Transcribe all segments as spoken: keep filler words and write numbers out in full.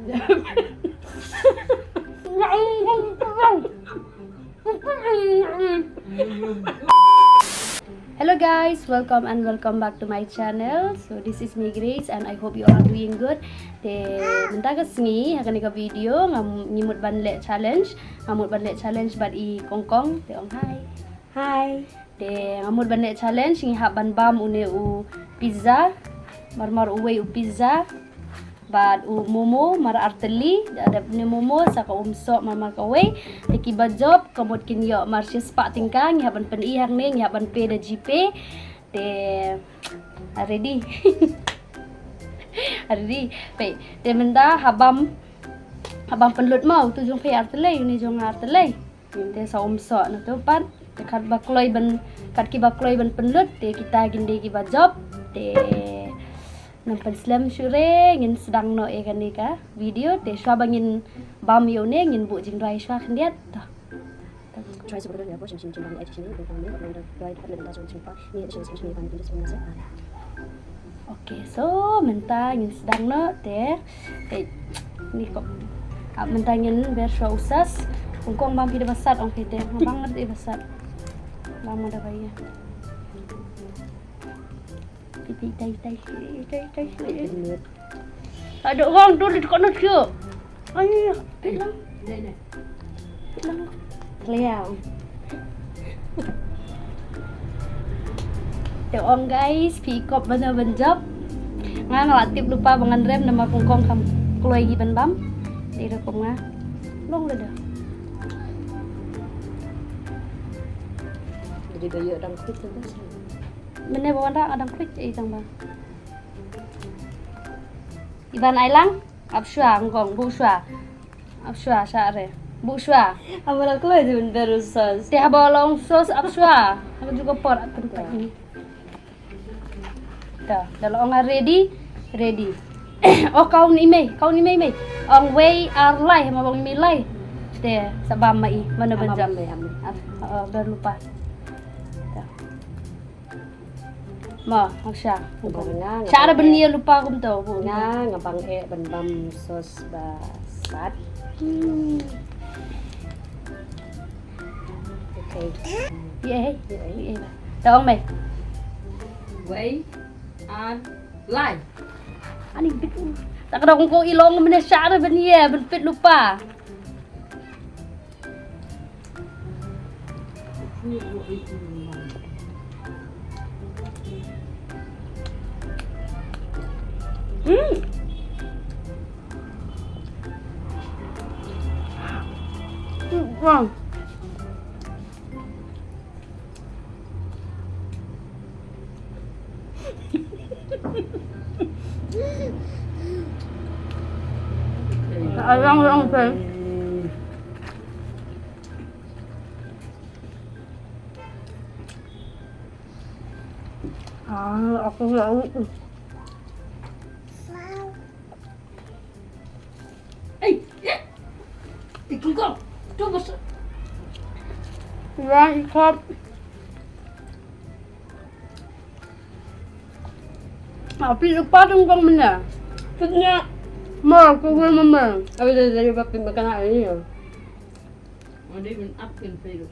Hello guys, welcome and welcome back to my channel. So this is me Grace and I hope you are doing good. Te mynta ka sngi ha kane ka video nga ngi mut ban leh challenge, nga mut ban leh challenge bad i Kongkong. Te ong hi. Hi. Te nga mut ban leh challenge, ngi hap ban bam une u pizza. Mar mar uwei u pizza. Bad u momo mar artylli, da dep ne momo sa ka um soh mar mar kawei. Te kiba jop ka mut kin ïoh mar shispah tyngka, ngi hap ban pyni hangne, ngi hap ban pay da GPay. Te ah, ready. Ah, ready. Pei, te mynta hap bam, hap bam pynlut mo, utu jong pei artylli, une jong artylli. Te sa um soh na tu pat. Te kat ba kloi ban, kat kiba kloi ban pynlut, te kita kin dei kiba jop. Te nang pynslem shuh re, ngin sdang noh ïa kane ka video. Te shuwa ba ngin bam ïa une, ngin buh jingduwai shuwa khyndiat. To. Try to put it in the bush and she can run the edge. She can run the edge. Try to put it in the bush and she can run the edge. Okay, so mynta ngin sdang noh te. Te ni ko. Ah, mynta ngin ber shuwa u sauce. Kongkong bam phi da ba sat ong phi te. Bam ngat da ba sat. Bam da ba ïa. Phi phi tai tai tai tai. Aduh, wang tu di ko na sio. Ai, phi lang. Phi lang. Kliang. Te ong guys, phi kop bana ban jop. Nga nga la tip lypa ba ngan rem namar Kongkong kam kloi hi ban bam. Te rukom nga. Long lada. Jadi gaya dang klik tu kan. Mynne ba wan ra dang klik i tang ba. Iban ai lang, ap shuwa, Kongkong, buh shuwa. Ap shuwa, shah re. Buh shuwa. Aba la kloi jin ber u sauce. Te haba long sauce, ap shuwa. Haba ju ka por, ap pynpait ni. Da, da la ong ready, ready. Oh, kau ni mei, kau ni mei mei. Ong wei ar lai, haba ong mei lai. Te, sa bam ma i, mano ban jop. Ap, oh, ber lypa. Da. Ma, aksha. Nga, nga, shah re ban ïa lypa kumto. Nga, nga bang eh ban bam sauce ba sat. Hmm. Okay. Ye, ye, ye. Ta ong mei. Wei, ar, lai. Ani bit. Ta ka dang ko i long mynne shah re ban ïa, ban pynlut lypa. Mm. Mm, wow. Ayang lang, friend. Ah, aku nggak. Ei, eh. Ikut kau. Tu bos. Yang ikut. Api lupa dong kong mena. Punya. Mal, kau mama. Apa dah dari bapak makan hari ni ya?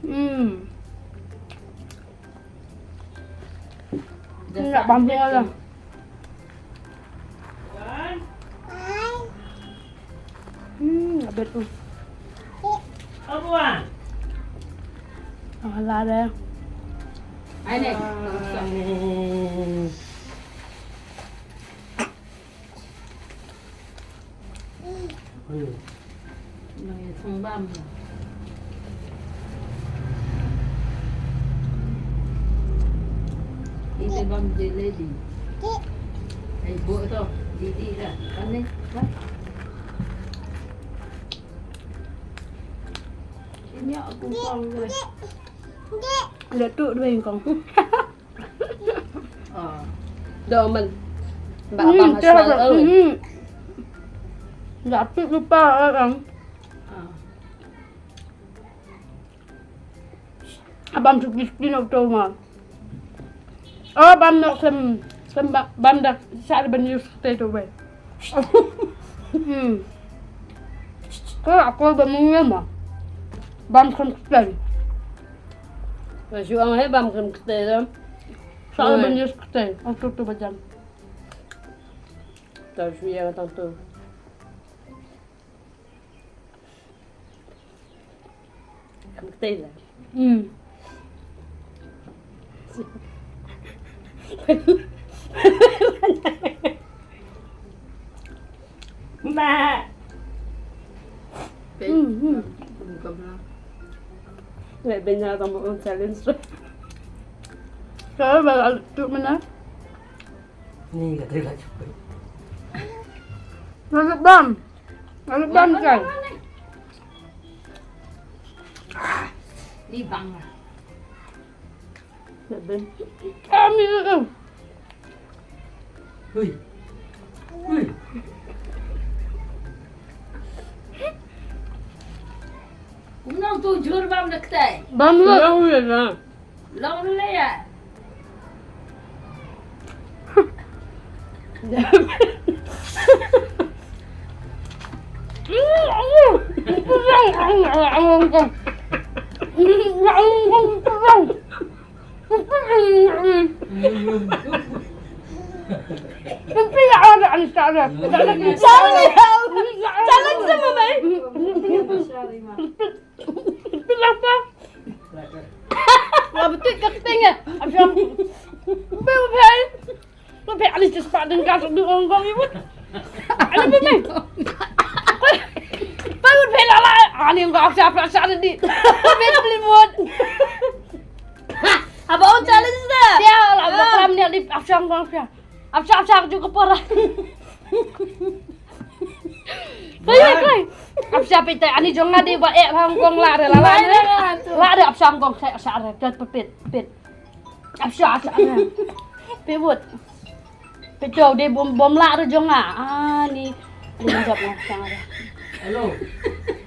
Hmm. Nggak bambu lah. Hmm, abet tu. Alah deh. Ai ni. Nang ïa thong bam. Ite bam je lady. Ai bo to, di di da. Kan ni, ha? Ini aku kong. Le tu dua kong. Ah. Dah man. Ba ba masal. Hmm. Dah tu lupa orang. Ah. Abam tu kis kino tu ma. Oh, bam no sem sem ba- bam dak sa ban use te tu be. Hmm. Ko, ko ba mung ma. Bam kham ktai. Ba shu ang he bam kham ktai dam. Sa ban yes ktai. Ang tu tu ba jam. Ta shu yang tang tu. Kham ktai la. Hmm. Ma. Hmm, hmm. Ngai benya tang mo challenge. Ka ba tu mana? Ni ka trei la chup. Lalu bam. Lalu bam kan. Ni bang. Kami tu. Hui. Hui. Kumno tu jur bam da ktai. Bam la. Long le ya. Challenge sama mai. Pilapa. Wa betul ka teng ya. Abang. Bel bel. Lo bel alis just pak dengan kasut di orang kau ni pun. Alis bel bel. Bel bel ala. Ani kau apa apa syarat di. Bel bel pun. Apa on challenge dah? Dia lah berkelam ni di apa yang kau apa. Apsha apsha ju ka por. Kai kai. Apsha peit te ani jong nga dei ba eh Hong Kong lah re la la re. Lah re apsha Hong Kong sa sa re. Peit peit peit. Apsha apsha re. Peit wut. Peit tu dei bom bom lah re jong nga. Ah ni. Ni jop nga sang re. Hello.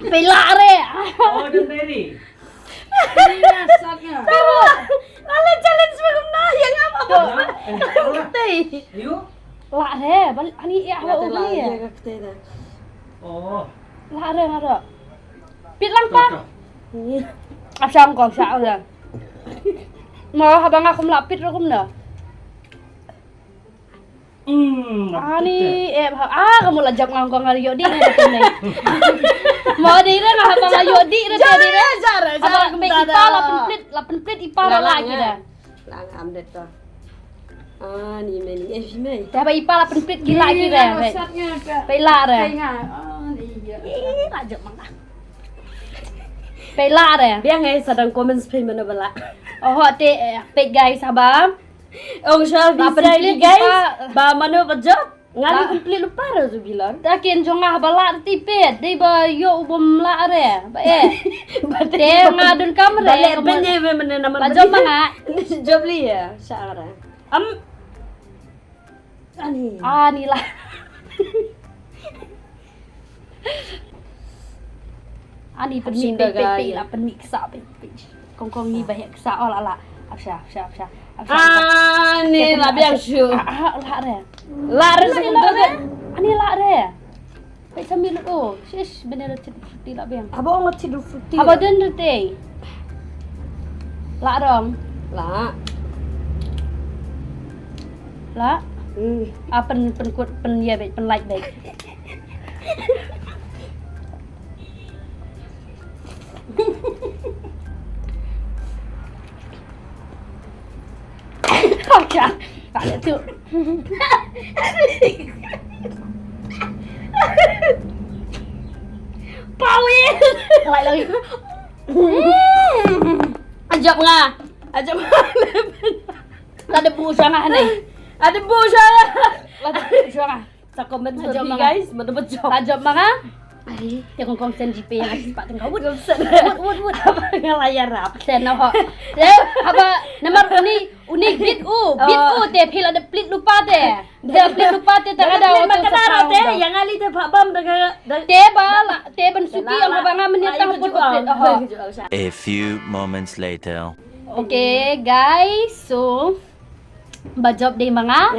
Peit lah re. Oh, dong dei ni. Lala challenge ba kumno ïa nga ma ba. Tei. Lah re, bal ani ïa ha u bli. Lah re nga ro. Pit lang pa. Asam kong sa re. Mo haba nga kum lah pit ro kumno. Ani eh ha ah kamu la jap ngang kong ngar yo di re tu nei. Mo di re nga haba nga yo di re tu di re. Haba ka ipa la penplit la penplit ipa la la ki re. La ngam det to. Ani meni eh vi mei. Haba ipa la penplit ki la ki re. Pe la re. Ani ya. La jap mang. Pe la re. Biang eh sadang comments pe mana bala. Oh te pe guys haba. Ong sha ba pynplit guys. Ba mano ba jop. Nga li pynplit lypa re zu bilor. Ta ken jong nga ba lah ti pet dei ba yo u bom lah re. Ba eh. Te nga dun kam re. Ba le ben ye be mene naman. Ba jop ma nga. Jop li ya. Sha re. Am. Ani. Ani lah. Ani pynmih pe pe pe la pynmih ksa pe pe. Kong kong ni ba hek ksa oh la la. Apsha apsha apsha. Ani la biang shu. Ah la re. La re. Ani la re. Pe sa mi lu oh. Shish bene la chit fruti la biang. Aba ong chit fruti. Aba den rete. La rong. La. La. Hmm. Ah pen pen kut pen ya be pen like be. Oke. Ada tu. Pawin. Kelai lagi. Ajab nga. Ajab nga. Ada bu sanga ni. Ada bu sanga. Ada bu sanga. Sa comment sa phi guys, mano ba jop. Ba jop ma nga. Ai, te kong kong sen G P yang ai spat tengah wut. Wut wut wut. Nga la ïarap. Sen na ho. Te haba namar uni uni bit u, bit u te phi la da plit lypa te. Da plit lypa te ta ada auto sa te. Yang ali te pha bam da. Te ba la te ban suki ang ba nga menit tang put plit. A few moments later. Okay guys, so ba jop dei ma nga.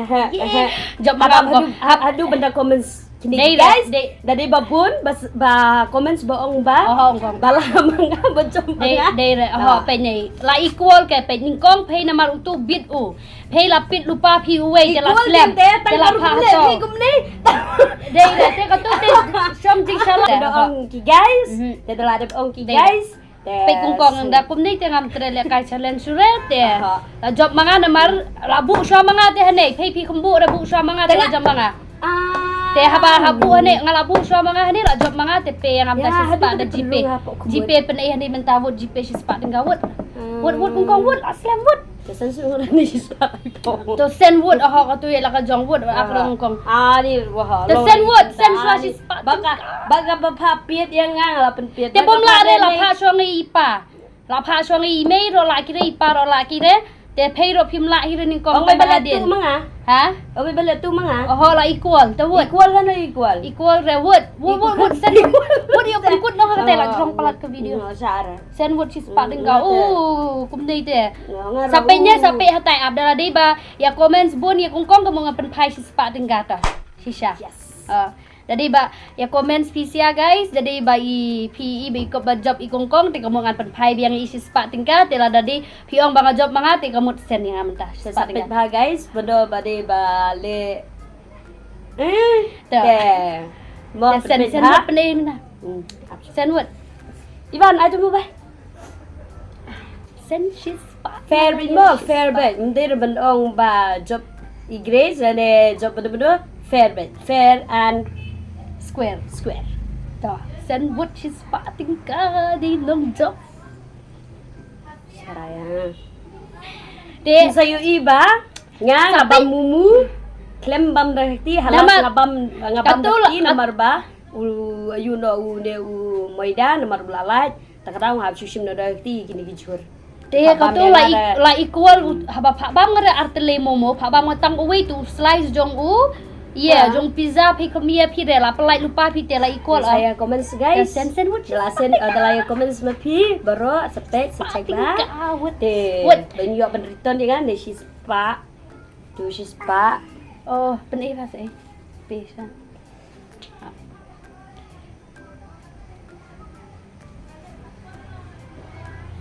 Jop ma nga. Hadu benda comments. Kine guys, da dei ba bun ba comments ba ong ba, ba la manga ba jop manga. Dei re, oho, peit ne la equal ke, peit nyngkong peit namar utu bit u. Peit la peit lypa phi uwei te la slem te la pha to. Dei re, te katu te shong jingshala. Da ong ki guys, te da la dep ong ki guys. Peit kongkong, da kumne te ngam trei leh kai challenge shuh re te. La jop manga namar la buh shuwa manga te hangne, peit phi kumbuh, la buh shuwa manga te la jop manga. Te haba ha buh hangne, nga la buh shuwa manga hangne, la jop manga te peit ngam ta shispah da GPay. GPay pynei hangne mynta, vote GPay shispah tyngka, vote. Vote, vote kongkong, vote, la slem vote. Te send shuwa hangne shispah. To send vote, oho, katu ïa la ka jong vote, ak rong kong. Te send vote, send shuwa shispah tyngka. Ba ka ba pha peit ïa nga, nga la pynpeit. Te bym lah re, la pha shuwa ngi i pa. La pha shuwa ngi i mei ruh la ki re, i pa ruh la ki re. Te peit ruh phim lah hi re nyngkong. Ong ba la tu manga. Ha? Ong ba la tu manga. Oho, la equal te vote. Equal, la equal. Equal re, vote. Vote, vote, vote, send vote. Vote ïa u pynkut noh ha katai, la jrong palat ka video. Send vote shispah tyngka. Oh, kumne te. Sa peit ne, sa peit hatai, ap da la dei ba ïa comments bun ïa kongkong ka mut ngan pynphai shispah tyngka ta. Shisha. Da dei ba ïa comments phi shia guys, da dei ba i phi i ba i kop ba jop i kongkong te ka mut ngan pynphai biang i shispah tyngka, te la da dei phi ong ba nga jop manga te ka mut send ïa nga mynta shispah tyngka. Peit ba guys, ba do ba dei ba le. Eh, te mo send, send vote pynei mynta. Send vote. Ivan, ai tu mo ba. Send shispah. Fair beit mo, fair beit. Ym dei re ban ong ba jop i Grace ne jop ba dei, fair beit. Fair and square. Square. To, send vote shispah tyngka dei nong jop. Sharaya. Te sa ïohi ba nga nga bam mumu, khlem bam da kti, halas nga bam, nga bam da kti namar ba u, you know, u ne u maida namar u la lait. Ta ka daw nga hap shu shim noh da kti kine ki jhur. Te katu la equal, haba pha bam nga re artylli momo, pha bam nga tang uwei tu slice jong u. Ïa jong pizza phi khmih ïa phi re, la pynlait lypa phi te la equal. Sa ïa comments guys. Send, send vote. La send, da la ïa comments ma phi baroh, sa peit sa check ba. Te ban ïoh ban return ïa nga ne shispah. Tu shispah. Oh, pynei ba sa. Pisa.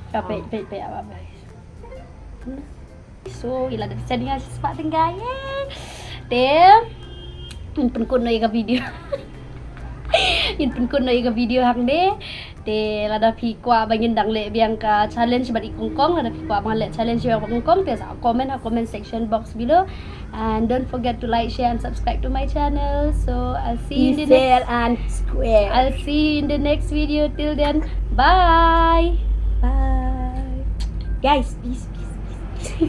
Peit, peit, peit, ah, peit. So, ila da send ïa nga shispah tyngka, yay. Te ngin pynkut noh ïa ka video. Ngin pynkut noh ïa ka video hangne. Te lada phi kwah ba ngin dang leh biang ka challenge bad i kongkong, lada phi kwah ba ngan leh challenge bad i kongkong, te sa comment ha comment section box below. And don't forget to like, share and subscribe to my channel. So I'll see you in the next, and square. I'll see you in the next video. Till then, bye. Bye. Guys, peace, peace, peace.